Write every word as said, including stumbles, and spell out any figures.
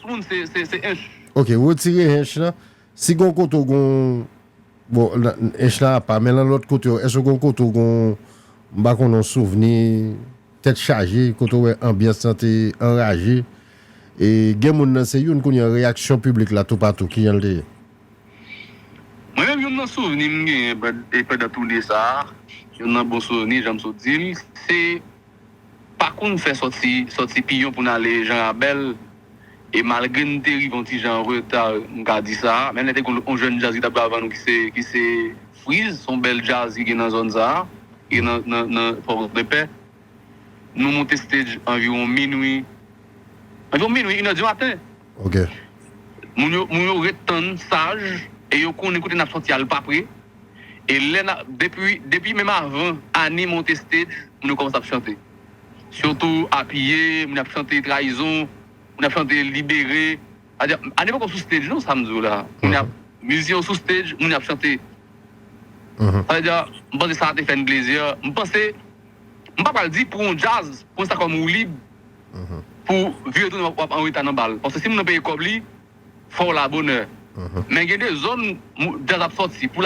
moun se, se, se Ench. Ok, retire Ench lan. Si gon kote w gon, bon, Ench lan apa, men lan lòt kote yo, èske gon kote w gon, m pa konnen, yon souvni tèt chaje, kote w wè anbyans lan te anraje? E gen moun nan se youn kounye a, reyaksyon piblik la toupatou, kijan l te ye? Mwen menm, youn nan souvni m genyen pandan toune sa a, youn nan bon souvni, jan m sot di l, se pa konn fè sòti, sòti Piyon pou n ale Jan Rabèl. E malgre n te rive yon ti jan an reta, m ka di sa, menm lè te gen yon jèn djaz ki t ap jwe avan nou ki se, ki se Friz, se yon bèl djaz ki gen nan zòn sa a, ki gen nan, nan, nan Fòdepè. Nou monte stage anviwon minwi. Anviwon minwi, inè di maten. Ok. Moun yo, moun yo ret tann saj e yo konnen kote n ap sòti a, l pa pre. E lè n a, depi, depi menm avan Ani monte stage, moun yo kòmanse ap chante. Sitou Apiye, moun ap chante Trayizon, moun ap chante Libere. Sa vle di, Ani poko sou stage non, sa m di w la. Moun ap, mizisyen yo sou stage, moun ap chante. Sa vle di, m panse sa te fè n plezi. M panse, m pa pral di pou yon djaz, pou yon sa kòm woulib, pou vire tounen w ap, w ap an reta nan bal. Paske si moun nan peye kòb li, fò w la bonè. Men gen de zòn, mou-, djaz ap sòti, pou l